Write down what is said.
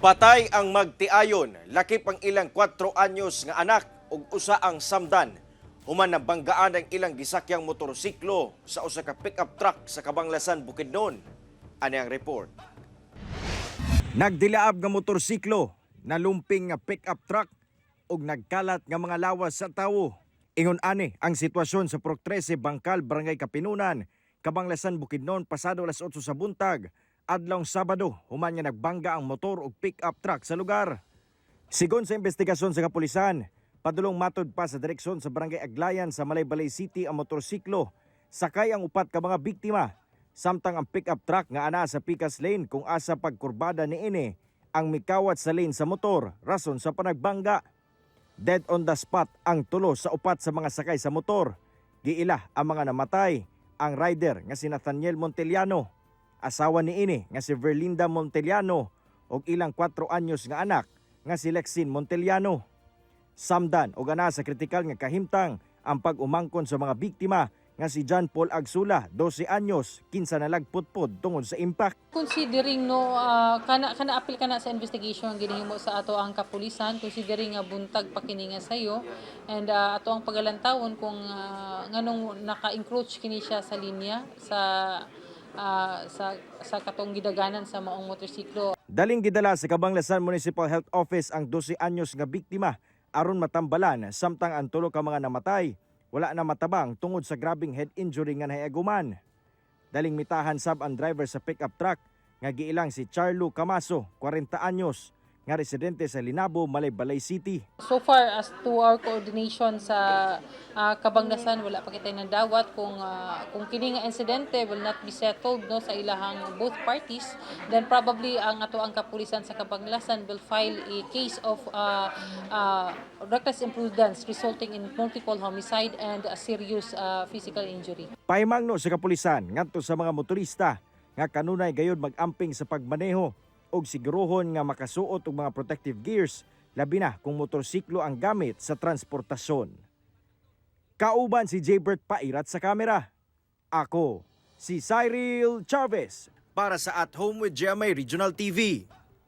Patay ang magtiayon, lakip ang ilang 4 anyos nga anak ug usa ang samdan. Human nabanggaan ang ilang gisakyang motorsiklo sa usa ka pick-up truck sa Kabanglasan, Bukidnon. Ani ang report. Nagdilaab nga motorsiklo, nalumping nga pick-up truck ug nagkalat nga mga lawas sa tawo. Ingon ani ang sitwasyon sa Purok 13, Bangkal, Barangay Kapinunan, Kabanglasan, Bukidnon pasado alas 8 sa buntag adlawng Sabado, human nga nagbangga ang motor ug pick-up truck sa lugar. Sigon sa investigasyon sa kapulisan, padulong matod pa sa direksyon sa Barangay Aglayan sa Malaybalay City ang motorsiklo. Sakay ang upat ka mga biktima. Samtang ang pick-up truck nga ana sa Picas Lane kung asa pagkurbada niini ang mikawat sa lane sa motor, rason sa panagbangga. Dead on the spot ang tulo sa upat sa mga sakay sa motor. Giila ang mga namatay, ang rider nga si Nathaniel Montellano, asawa niini nga si Verlinda Montellano ug ilang 4 anyos nga anak nga si Lexin Montellano. Samdan og ana sa kritikal nga kahimtang ang pag-umangkon sa mga biktima nga si John Paul Agsula, 12 anyos, kinsa nalagpot pod tungod sa impact. Considering, no, kana kana apil kana sa investigation ang ginahimo sa ato ang kapulisan, considering nga buntag pa kini nga sayo and ato ang pagalantawon kung nganong naka-encroach kini siya sa linya sa katong gidaganan sa maong motorsiklo. Daling gidala sa Kabanglasan Municipal Health Office ang 12 anyos nga biktima aron matambalan, samtang ang tulo ka mga namatay wala na matabang tungod sa grabing head injury nga nahiaguman. Daling mitahan sab ang driver sa pickup truck nga giilang si Charlo Camaso, 40 anyos, nga residente sa Linabo, Malaybalay City. So far, as to our coordination sa Kabanglasan, wala pa kita nadawat. Kung kini nga insidente will not be settled, no, sa ilahang both parties, then probably ang ato ang kapulisan sa Kabanglasan will file a case of reckless imprudence resulting in multiple homicide and a serious physical injury. Pahimangno sa kapulisan ngadto sa mga motorista nga kanunay gayud mag-amping sa pagmaneho og siguruhon nga makasuot og mga protective gears, labi na kung motorsiklo ang gamit sa transportasyon. Kauban si Jaybert Pairat sa kamera. Ako, si Cyril Chavez para sa At Home with GMA Regional TV.